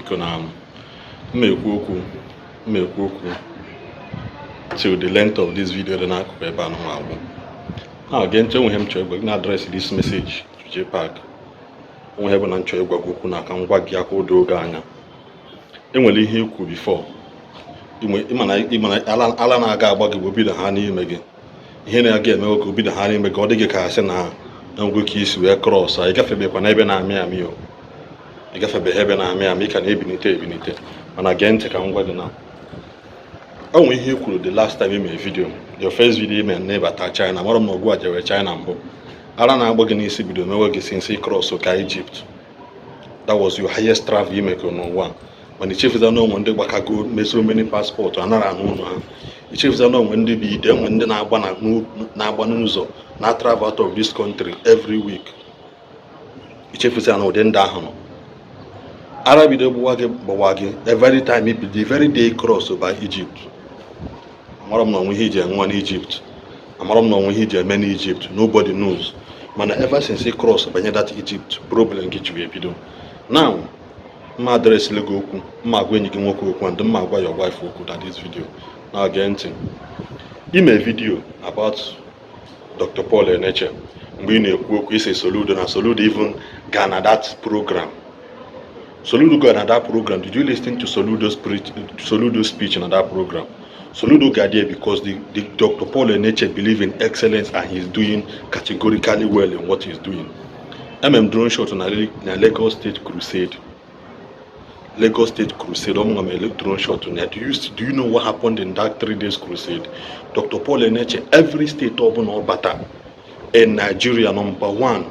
Biko, na mma ekwu okwu, mma ekwu okwu till the length of this video dị n'akụkụ ebe a nọ agwụ. Na gee ntị, onwe m chọrọ ịgwa gị na address this message to JPAC. Onwe ebe na nchọ ịgwa gị okwu na aka ngwa gị aka odo oge anya. Enwere ihe ikwu before ịma na ala na-aga agba gị bụ obido ha n'ime gị. Ihe na-aga eme oge obido ha n'ime gị, ọ dị gị ka asị na ngwe ka isi wee cross. Ị gafebekwa n'ebe na-amị amị o, ị gafebeghị ebe na-amị amị, ị ka na-ebinite ebinite. Mana gee ntị ka m gwa gị na o nwere ihe i kwuru the last time ị mere video, your first video ime n'ịbata China. Mara m na ọgụ a jewe China mbụ. Ara na-agba gị n'isi bido mewe gị since cross ka Egypt. That was your highest travel imekọ n'ụwa. Mana ichefuza na onwe ndị gbakago mesoro many passport anara anụ ụlọ ha. Ichefuza na onwe ndị bụ ide, enwe ndị na-agba na-agba n'ụzọ na travel out of this country every week. Ichefuza na ụdị ndị ahụ nọ. Ara bido gbawa gị, gbawa gị every time ibi the very day cross by Egypt. Amara m na onwe ihe iji enwe n'Egypt, amara m na onwe ihe iji eme n'Egypt, nobody knows. Mana ever since cross banye that Egypt, problem gị ji wee bido. Now mma addressịla gị okwu, mma agwa enyi gị nwoke okwu, and mma agwa your wife okwu na this video. Na gee ntị, ime video about Dr. Paul Eneche. Mgbe ị na-ekwu okwu isi Soludo na Soludo even gaa na that program, Soludo go na that program. Did you listen to Soludo's speech? Soludo's speech na that program, Soludo got there because the Dr. Paul Eneche believe in excellence and he's doing categorically well in what he's doing. Drone shot na Lagos State Crusade. Lagos State Crusade, ọmụ mere drone shot na. Do you know what happened in that 3 days crusade? Dr. Paul Eneche, every state ọbụla ọ bata in Nigeria, number one,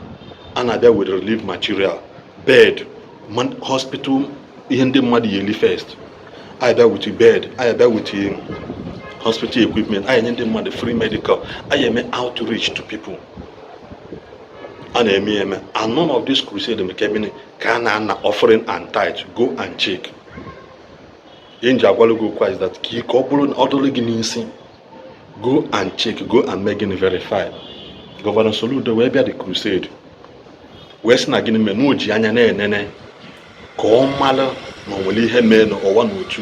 a na-abịa with relief material, bed, man, hospital, ihe ndị mmadụ yeli first. Anyị bịa with bed, anyị bịa with hospital equipment, anyị enye ndị mmadụ free medical, anyị eme outreach to people. A na-eme eme, and none of this crusade nke gịnị ka a na-ana offering and tithe. Go and check. Ihe nji agwalụ gị okwu is that ka ọ bụrụ ọ dụrụ gị n'isi. Go and check, go and make gịnị, verify. Governor Soludo wee bịa the crusade, wee sị na gịnị mere na o ji anya na-enene ka ọ malụ na o nwere ihe mee n'ụwa n'otu.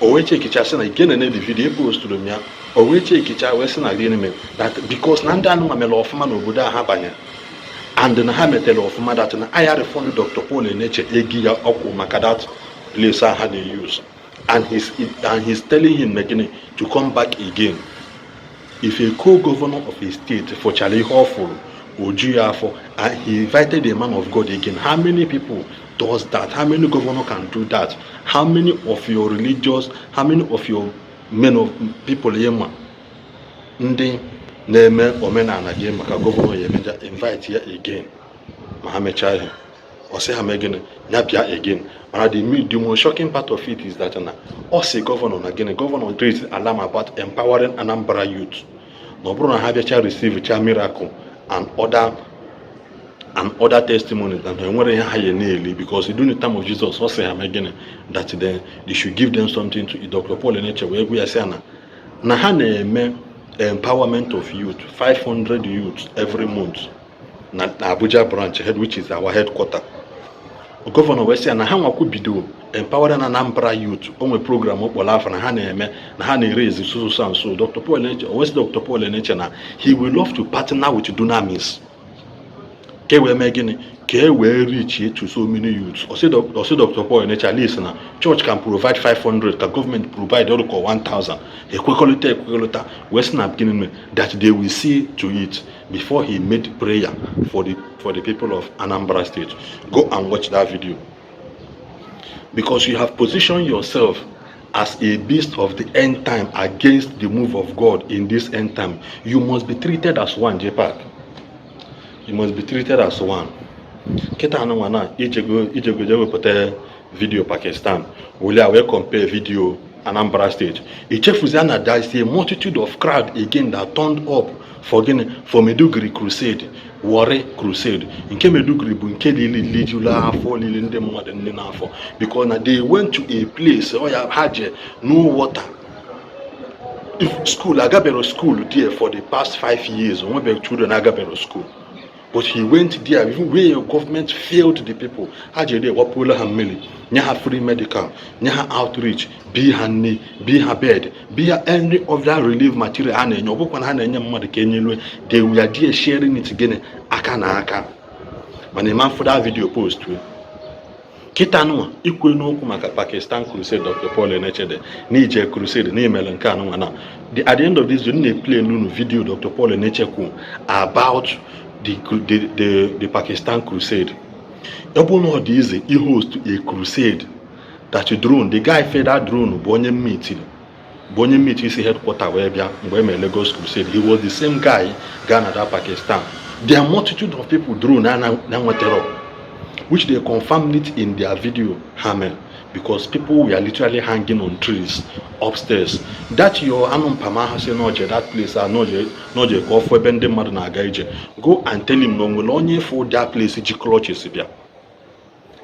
O wee chekicha sị na ike nene the video eposturu m ya. O wee chekicha wee sị na gịnị mere that because na ndị anụnwa mere ọfụma n'obodo a ha banyere, and na ha metere ọfụma, that na aya refund Dr. Paul Eneche ego ya ọkwụ maka that place a ha na-use. And he's telling him na gịnị, to come back again. If a co-governor of a state fọchara ihe ọ fụrụ oju ya afọ and he invited a man of God again, how many people does that? How many governor can do that? How many of your religious, how many of your men of people ihe ma ndị na-eme omenala gị maka governor ya emeja invite ya again ma ha mechaa ihe, ọ sị ha mee gịnị, ya bịa again? Mana the most shocking part of it is that na ọ sị governor na gịnị, governor raised alarm about empowering Anambra youth, na ọ bụrụ na ha bịacha receive cha miracle and other testimonies, that na enwere ihe ha ya na-eli, because during the time of Jesus, ọ sị ha mee gịnị, that they should give them something to eat. Dr. Paul Eneche wee gwa ya sị ya na ha na-eme empowerment of youth, 500 youths every month na Abuja branch head, which is our headquarter. Governor wee sị ya na ha nwakwu bido empowering Anambra youth. O nwere program okporo afọ na ha na-eme, na ha na-erezi so so and so. Dr. Paul Eneche o wee sị Dr. Paul Eneche na he will love to partner with Dunamis ka e wee mee gịnị, ka e wee reach to so many youths. Ọ sị Dr. Paul Eneche at least na church can provide 500, ka government provide ọrụ ka 1000. Ekwekọrịta wee sị na gịnị mere, that they will see to it before he made prayer for the people of Anambra State. Go and watch that video, because you have positioned yourself as a beast of the end time against the move of God in this end time. You must be treated as one, JPAC. You must be treated as one. Kịta anụnwa na ijego je wepụta video Pakistan were wee compare video Anambra State. Ichefuzia na there is a multitude of crowd again that turned up for gịnị, for Maiduguri crusade, Warri crusade. Nke Maiduguri bụ nke lili lijuru afọ, lili ndị mmadụ nne n'afọ, because na they went to a place ọ ya ha je no water. If school agabero school there for the past 5 years, onwebeghị children agabero school. But he went there even where your government failed the people. Ha jere ewapụola ha mmiri, nye ha free medical, nye ha outreach, bi ha nne, bi ha bed, bi ha any other relief material ha na-enye. Ọ bụkwa na ha na-enye mmadụ ka enyelue. They were there sharing it, gịnị, aka na aka. Mana ịma fụda video post kịta nụnwa ikwu n'okwu maka Pakistan crusade, Dr. Paul Enechede na ije crusade na imere nke anụnwa na at the end of this video na-eplay nunu video Dr. Paul Eneche kwu about the Pakistan crusade. Ọ bụrụ na ọ dị easy host a crusade that drone, the guy fed that drone bụ onye meeting, bụ onye meeting isi headquarter wee bịa mgbe e mere Lagos crusade. He was the same guy gaa na that Pakistan. There are multitude of people drone na na nwetara, which they confirmed it in their video ha mere, because people were literally hanging on trees upstairs. That your anụ mpama ahụ si n'oje that place a n'oje n'oje ka ọ fụ ebe ndị mmadụ na-aga ije. Go and tell him na o nwere onye fụ that place ji crutches bịa.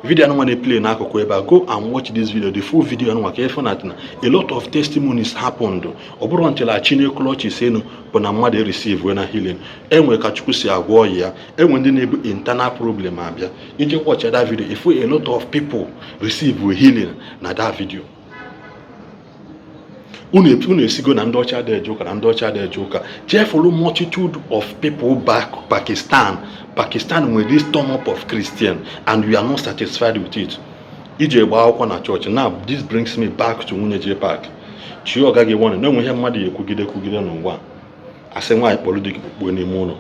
Video anụnwa na-eplay n'akụkụ ebe a, go and watch this video, the full video anụnwa, ka ịfụ na a lot of testimonies happened. Ọ bụrụ ntịla chinye crutches enu bụ na mmadụ receive na healing. Enwe ka Chukwu si agwọ ọya ya, enwe ndị na-ebu internal problem abịa. Iji watch that video, ifu a lot of people receive healing na that video. Unu esigo na ndị ọcha dị eje ụka, na ndị ọcha dị eje ụka, jee follow multitude of people back Pakistan. Pakistan nwere this turn up of Christian and we are not satisfied with it. Ije gba akwụkwọ na chọọchị. Now this brings me back to nwunye JPAC. Chi ọ gaghị nwanne na enwe ihe mmadụ ya ekwugide kwugide n'ụwa. Asị nwaanyị kpọrọ di gị kpukpuo n'ime ụlọ.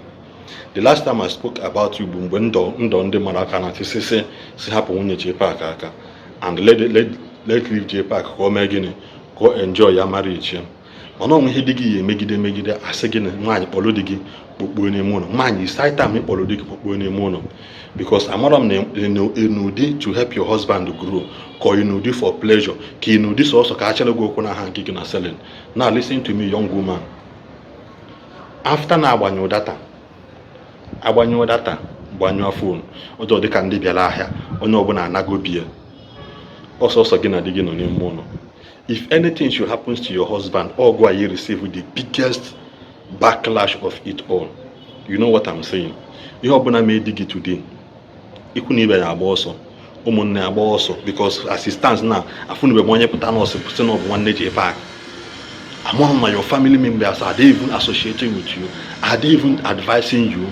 The last time I spoke about you bụ mgbe ndọ ndọ ndị mara aka na si si si hapụ nwunye JPAC aka and let leave JPAC ka o mee gịnị, ka o enjoy ya marriage ya. Mana onwe ihe di gị ya emegide emegide, asị gị na nwaanyị kpọrọ di gị kpokpuo n'ime ụlọ. Nwaanyị, it's high time ịkpọrọ di gị kpokpuo n'ime ụlọ, because amara m na n'ụdị to help your husband grow, ka ị n'ụdị for pleasure, ka ị n'ụdị sọsọ ka achere gị okwu na aha nke gị na selling. Now listen to me, young woman. After na agbanyụ data, agbanyụọ data, gbanyụọ phone, ọjọọ dịka ndị bịara ahịa, onye ọbụla anago bie, ọsọsọ gị na di gị nọ n'ime ụlọ. If anything should happen to your husband, ọgụ a you receive the biggest backlash of it all. You know what I'm saying? Ihe ọbụla mee di gị today, ikwu na ibe ya agba ọsọ, ụmụnne ya agba ọsọ, because as it stands now, afụnube m onye pụta nọọsụ sị na ọ bụ nwanne JPAC. Among na your family members, are they even associating with you? Are they even advising you?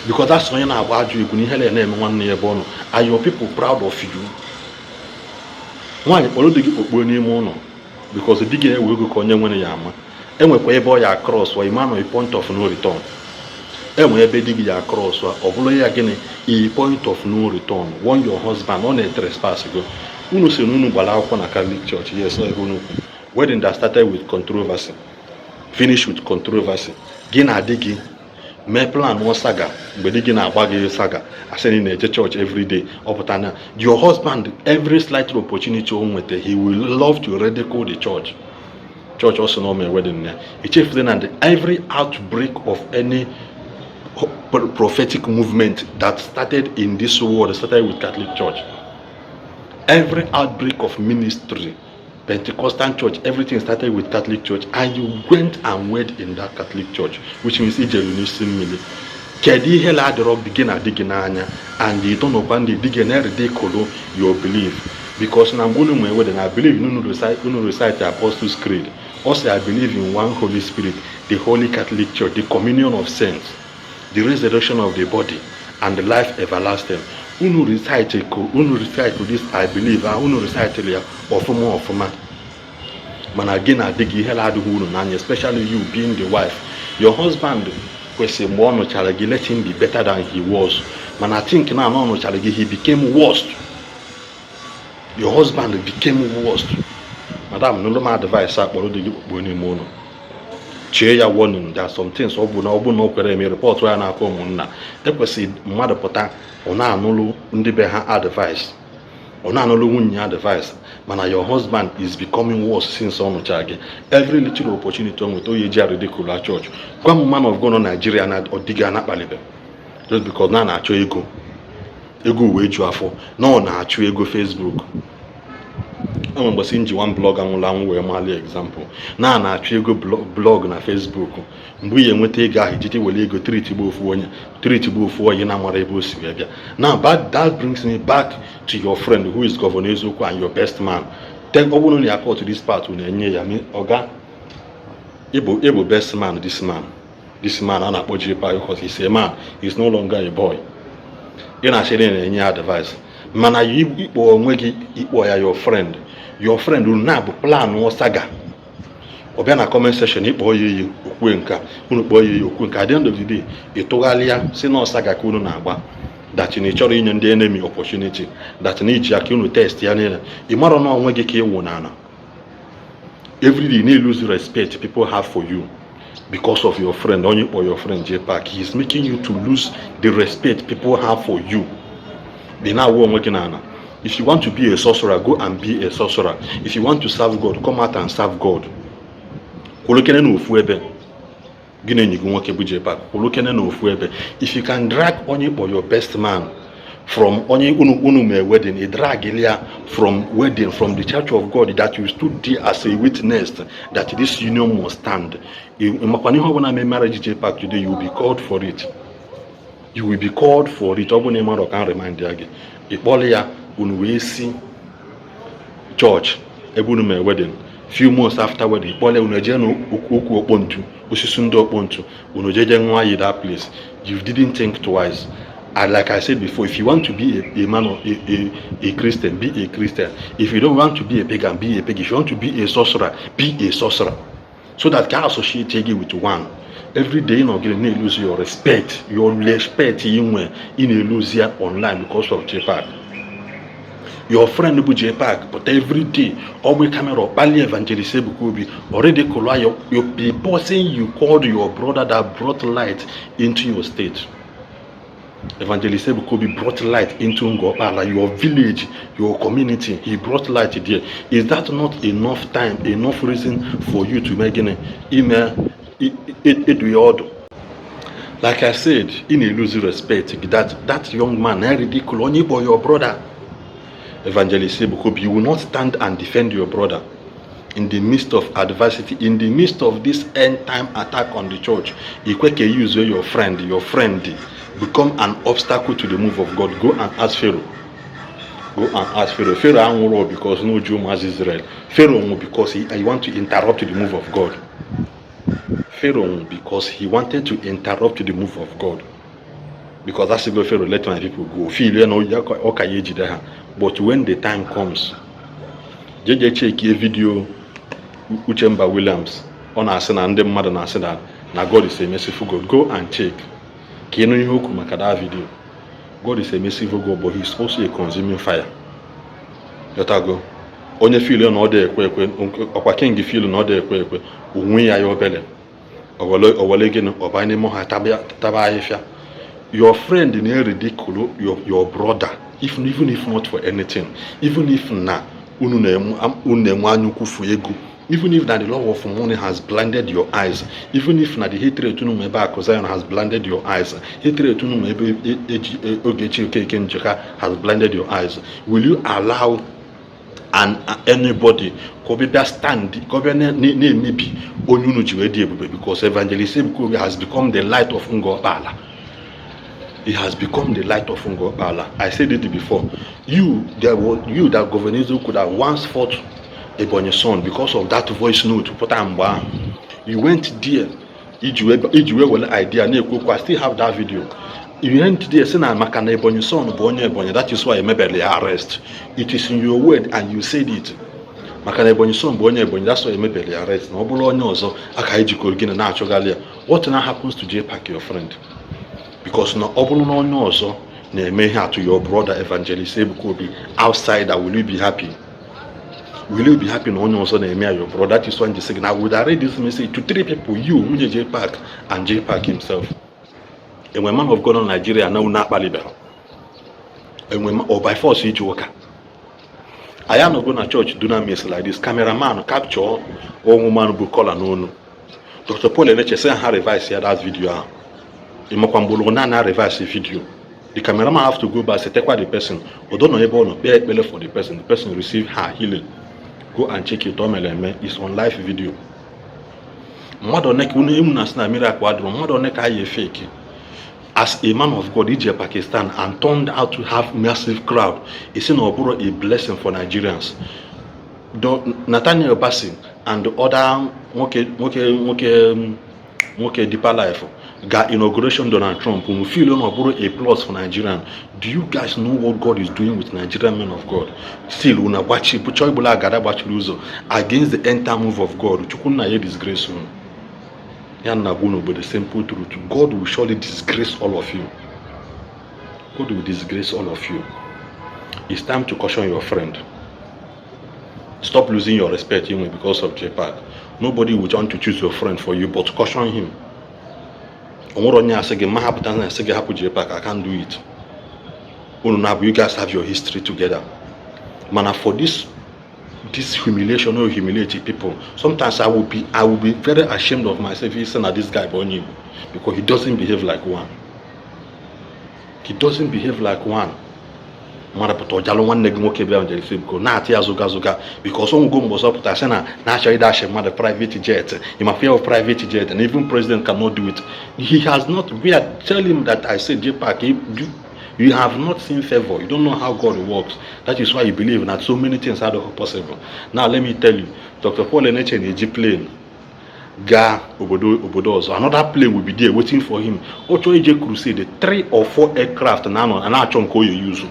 Because that's onye na-agba ajọ egwu na ihe na-eme nwanne ya ebe ọ nọ. Are your people proud of you? Nwaanyị, kpọrọ di gị kpokpuo n'ime ụlọ, because di gị na-ewe ego ka onye nwere ya ama. Enwekwa ebe ọ ya cross wa ima no point of no return. Enwe ebe di gị ya cross wa, ọ bụrụ ya gịnị, a point of no return. Warn your husband, ọ na-trespass go. Unu si na unu gbara akwụkwọ na Catholic Church. Yes, ọ ebe unu kwu. Wedding that started with controversy finish with controversy. Gị na di gị mee plan nụọ saga. Mgbe di gị na-agba gị saga, asị na ị na-eje church every day, ọ pụta na your husband, every slight opportunity o nweta, he will love to ridicule the church. Church also na ome wedding ya echefude na every outbreak of any prophetic movement that started in this world started with Catholic Church. Every outbreak of ministry, Pentecostal church, everything started with Catholic Church, and you went and wed in that Catholic Church, which means ijere n'isi mmiri. Kedu ihe la-adịrọ gị na di gị n'anya and you don't know ndị di gị na-ridicule your belief? Because na mgbe unu nwere wedding, I believe unu recite the Apostles' Creed. Also, I believe in one Holy Spirit, the Holy Catholic Church, the communion of saints, the resurrection of the body, and the life everlasting. Unu recite this I believe, ah, unu recite ya ọfụma ọfụma. Mana gị na di gị, ihe na-adịghị unu n'anya, especially you being the wife, your husband kwesịrị mgbe ọ nụchara gị, let him be better than he was. Mana I think na ọ nụchara gị, he became worst. Your husband became worst. Madam, nụrụ m advice a, kpọrọ di gị kpokpuo n'ime ụlọ, chee ya warning. There are some things ọ bụ na o kwere eme, report ya n'aka ụmụnna. Ekwesịrị mmadụ pụta, ọ na-anụlụ ndị be ha advice, ọ na-anụlụ nwunye ya advice. Mana your husband is becoming worse since ọ nụchara gị. Every little opportunity o nweta, oye ji ridicule church. Gwa m man of God nọ Nigeria na ọ dịghị anakpalibe just because na na-achọ ego, ego wee ju afọ, na ọ na-achụ ego Facebook. Enwe mgbe si nji one blog anwụrụ anwụ wee mali example na na-achụ ego blog na Facebook. Mgbe ị enweta ego ahụ, ijiji were ego treat gba ofu onye, treat gba ofu onye na-amara ebe o si wee bịa. Now that brings me back to your friend who is Governor Eziokwu and your best man. Then ọ bụrụ na ya cut this part, na-enye ya ọga ịbụ best man. This man a na-akpọ JPAC, because he's a man, he's no longer a boy. Ị na-achịrị na-enye ya advice, mana ikpọ onwe gị, ikpọ ya your friend. Your friend unu na-abụ plan saga, ọ bịa na comment section, ịkpọ ya iyi okwue nka, unu kpọọ ya iyi okwu nka. At the end of the day, ị tụgharịa si na ọsaga ka unu na-agba, that na ị chọrọ inye ndị enemy opportunity, that na iji aka unu test ya niile. Ị marọ na onwe gị ka ị wụ n'ala. Every day na-lose respect people have for you because of your friend. Onye kpọ your friend JPAC, he is making you to lose the respect people have for you. Dị na-awụ onwe gị n'ala. If you want to be a sorcerer, go and be a sorcerer. If you want to serve God, come out and serve God. Kwulukene n'ofu ebe gị na enyi gị nwoke bụ JPAC, kwulukene n'ofu ebe. If you can drag onye kpọ your best man from onye unu mee wedding, ị drag ya from wedding, from the church of God that you stood there as a witness that this union must stand, makwana ihe ọbụla mee marriage JPAC today, you will be called for it. You will be called for it. Ọ bụrụ na ị mara, ka remind ya gị. Ị kpọrọ ya, unu wee si church ebe unu mee wedding, few months after wedding, kpọrọ ya, unu eje n'ukwu okpontu, osisi ndị okpontu, unu jeje nwa yi that place. You didn't think twice. And like I said before, if you want to be a man or a Christian, be a Christian. If you don't want to be a pagan, be a pagan. If you want to be a sorcerer, be a sorcerer, so that ka associate gị with one. Every day ị nọgide na-elose your respect, your respect ị nwe, ị na-elose ya online because of JPAC. Your friend bụ JPAC pụta every day, ọgbụ camera, ọkpali Evangelist Ebuka Obi already kụlụ ya, the person you called your brother that brought light into your state. Evangelist Ebuka Obi brought light into Ngokpala, your village, your community. He brought light there. Is that not enough time, enough reason for you to make gịnị ime edu ya ọdụ? Like I said, ị na-lose respect that young man na ridicule onye bụ your brother Evangelist Ebuka Obi. You will not stand and defend your brother in the midst of adversity, in the midst of this end time attack on the church. Ikwe ka use your friend, your friend become an obstacle to the move of God. Go and ask Pharaoh. Go and ask Pharaoh. Pharaoh anwụrụ because no Jew ụmụazị Israel. Pharaoh nwụ because he want to interrupt the move of God. Pharaoh nwụ because he wanted to interrupt the move of God, because that's go Pharaoh, "Let my people go." Feel na ọ ka ya ejide ha. But when the time comes, jeje chekie video Uchemba Williams, ọ na-asị na ndị mmadụ na-asị na God is a merciful God. Go and check ka ịnụ ihe okwu maka that video. God is a merciful God, but he is also a consuming fire. Yotago onye feel na ọ dị ekwe ekwe, ọkwa king feel na ọ dị ekwe ekwe onwe ya, ya obere owele gịnị ọba n'ime ọha taba ahịfịa. Your friend na-ridicule your brother. If even if not for anything, even if na unu na-enwe anya ukwu ego, even if na the love of money has blinded your eyes, even if na the hatred unu nwe ebe Akụ Zion has blinded your eyes, hatred unu nwe ebe eji Ogechi Okeke Njaka has blinded your eyes, will you allow and anybody ka ọ bịa stand, ka ọ bịa na-emebi onye unu ji wee dị ebube? Because Evangelist Ebuka Obi has become the light of Ngokpala. He has become the light of Ngokpala. I said it before. You there was you that Governor Eziokwu that once fought Ebonyi Son because of that voice note pụta mgbe ahụ. You went there iji wee were idea na-ekwu okwu. I still have that video. You went there sị na maka na Ebonyi Son bụ onye Ebonyi, that is why emebere ya arrest. It is in your word and you said it. Maka na Ebonyi Son bụ onye Ebonyi, that's why emebere ya arrest. Na ọ bụrụ onye ọzọ aka ejikọrọ gịnị na-achọgharị ya. What now happens to JPAC, your friend? Because na ọ bụrụ na onye ọzọ na-eme ihe atụ your brother Evangelist Ebuka Obi, outsider, will you be happy? Will you be happy na onye ọzọ na-eme ya your brother? That is why sị gị na I would direct this message to three people: you, nwunye JPAC and JPAC himself. Enwe man of God na Nigeria na unu akpalibere enwe or by force iji ụka. Anyị anọgo na church Dunamis like this, cameraman capture woman bụ collar n'onu Dr. Paul Eneche, sị ha revise ya that video ahụ. Ịmakwa mgbolo na revise video, the cameraman have to go back setekwa the person odo nọ ebe ọ nọ kpee ekpere for the person. The person receive her healing. Go and check it. O mere eme, is on live video. Mmadụ one ka unu emu na asị na miracle adịrọ? Mmadụ one ka a ya fake as a man of God ije Pakistan and turned out to have massive crowd, isi na ọ bụrụ a blessing for Nigerians? Nathaniel Bassey and the other nwoke Deeper Life ga inauguration Donald Trump, unu feel na ọ bụrụ a plus for Nigerian? Do you guys know what God is doing with Nigerian men of God? Still unu agbachi chọọ igbula agada gbachiri ụzọ against the entire move of God. Chukwu nna ya disgrace unu. Ya na gwa unu bụ the simple truth. God will surely disgrace all of you. God will disgrace all of you. It's time to caution your friend. Stop losing your respect inwe because of JPAC. Nobody will want to choose your friend for you, but caution him. O nwere onye asị gị ma hapụta na asị gị hapụ JPAC. I can't do it. Unu na-abụ, you guys have your history together, mana for this humiliation or humiliate people, sometimes I will be very ashamed of myself if na this guy bụ onye Igbo, because he doesn't behave like one. He doesn't behave like one. Mmadụ pụta ọjalụ nwanne gị nwoke bịa njem Ebuka na-atị ya zụga zụga because onwego mgbe ọzọ pụta sị na na-achọ ịdashi mmadụ private jet. You fear of private jet, and even president cannot do it. He has not. We are tell him that I said, JPAC, you have not seen favor. You don't know how God works. That is why you believe that so many things are not possible. Now let me tell you, Dr. Paul Eneche na-eji plane gaa obodo ọzọ, another plane will be there waiting for him. Ọ chọọ ije crusade, three or four aircraft na-anọ a na-achọ nke oyo yuzu,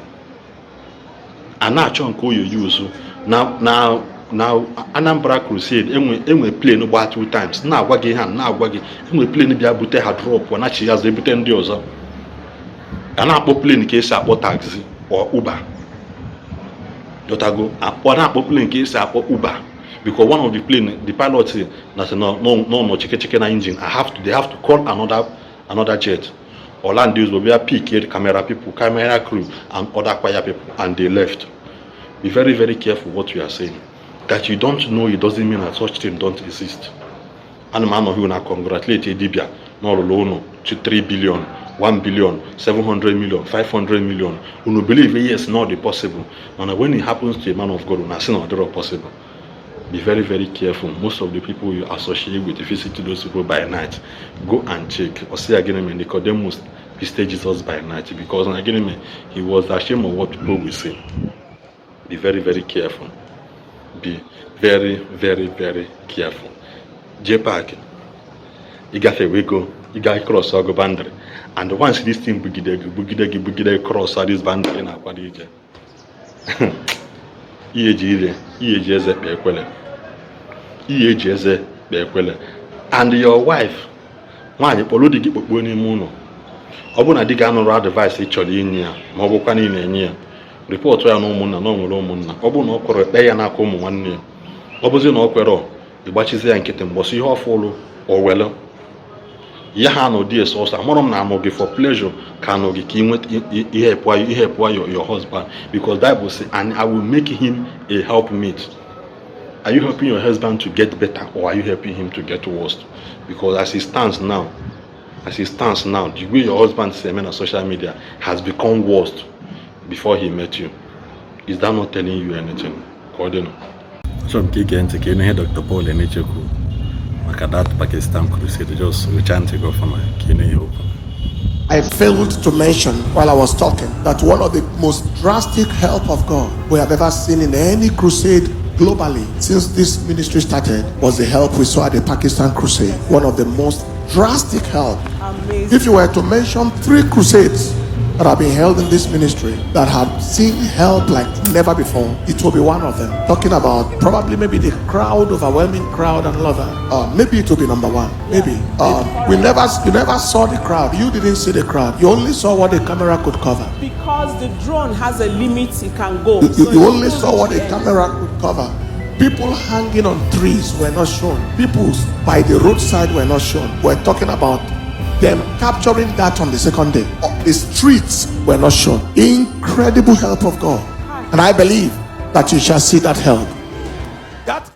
a na-achọ nke oyo yuzu. Na Anambra crusade, enwe plane gbaa two times. Na-agwa gị ha na-agwa gị, enwe plane bịa bute ha, drop nachi ya, ebute ndị ọzọ. A na-akpọ plane ka esi akpọ taxi or Uber. Jotago akpọ na-akpọ plane ka esi akpọ Uber, because one of the plane, the pilot say na say no chike chike na engine. I have to they have to call another jet or land ozugbo bịa pick camera people, camera crew and other choir people, and they left. Be very, very careful what you are saying. That you don't know, it doesn't mean that such thing don't exist. Ana m anọghị na congratulate dibia n'ọlụlụ ụnụ to 3 billion, 1 billion, 700 million, 500 million. Unu believe yes, not the possible, mana when it happens to a man of God, unu asị na ọ dịrọ possible. Be very, very careful. Most of the people you associate with visit to those people by night. Go and check. Ọsị ya gịnị mere Nicodemus visited Jesus by night? Because na gịnị mere he was ashamed of what people will say. Be very, very careful. Be very, very, very careful. JPAC, ịgafe wego, ịga cross ọgụ boundary, and once this thing bugide gị, bugide gị, bugide gị, cross this boundary na-akwado ije, ihe eji ire, ihe eji eze kpee ekwele, ihe eji eze kpee ekwele. And your wife, nwaanyị, kpọrọ di gị kpokpuo n'ime ụlọ. Ọ bụrụ na di gị anụrụ advice ị chọrọ inye ya, ma ọ bụkwa na ị na-enye ya, report ya na ụmụnna na ọ nwere ụmụnna. Ọ bụrụ na ọ kwere, kpee ya n'aka ụmụ nwanne ya. Ọ bụzi na ọ kwere, ịgbachizi ya nkịtị. Mgbọsị ihe ọfụlụ o welu ya ha na ụdị ese ọsọ. Amụrụ m na anụ gị for pleasure ka anụ gị ka ị nweta ihe pụọ your husband, because Bible say, "And I will make him a helpmeet." Are you helping your husband to get better, or are you helping him to get worse? Because as it stands now, the way your husband si eme na social media has become worse before he met you. Is that not telling you anything? Ka ọ dị nụ. Achọrọ m ka ige ntị ka ị nụ ihe Dr. Paul Eneche kwuru maka that Pakistan crusade. Just rechaa ntị gị ọfụma ka ị nụ ihe okwu. I failed to mention while I was talking that one of the most drastic help of God we have ever seen in any crusade globally since this ministry started was the help we saw at the Pakistan crusade. One of the most drastic help. Amazing. If you were to mention three crusades that have been held in this ministry that have seen help like never before, it will be one of them. Talking about probably maybe the crowd, overwhelming crowd and all of that. Maybe it will be number one. Maybe. You never saw the crowd. You didn't see the crowd. You only saw what the camera could cover. Because the drone has a limit it can go. You, So you it only couldn't saw what reach the the end. Camera could cover. People hanging on trees were not shown. People by the roadside were not shown. We're talking about them capturing that on the second day. The streets were not shown. Incredible help of God. And I believe that you shall see that help. That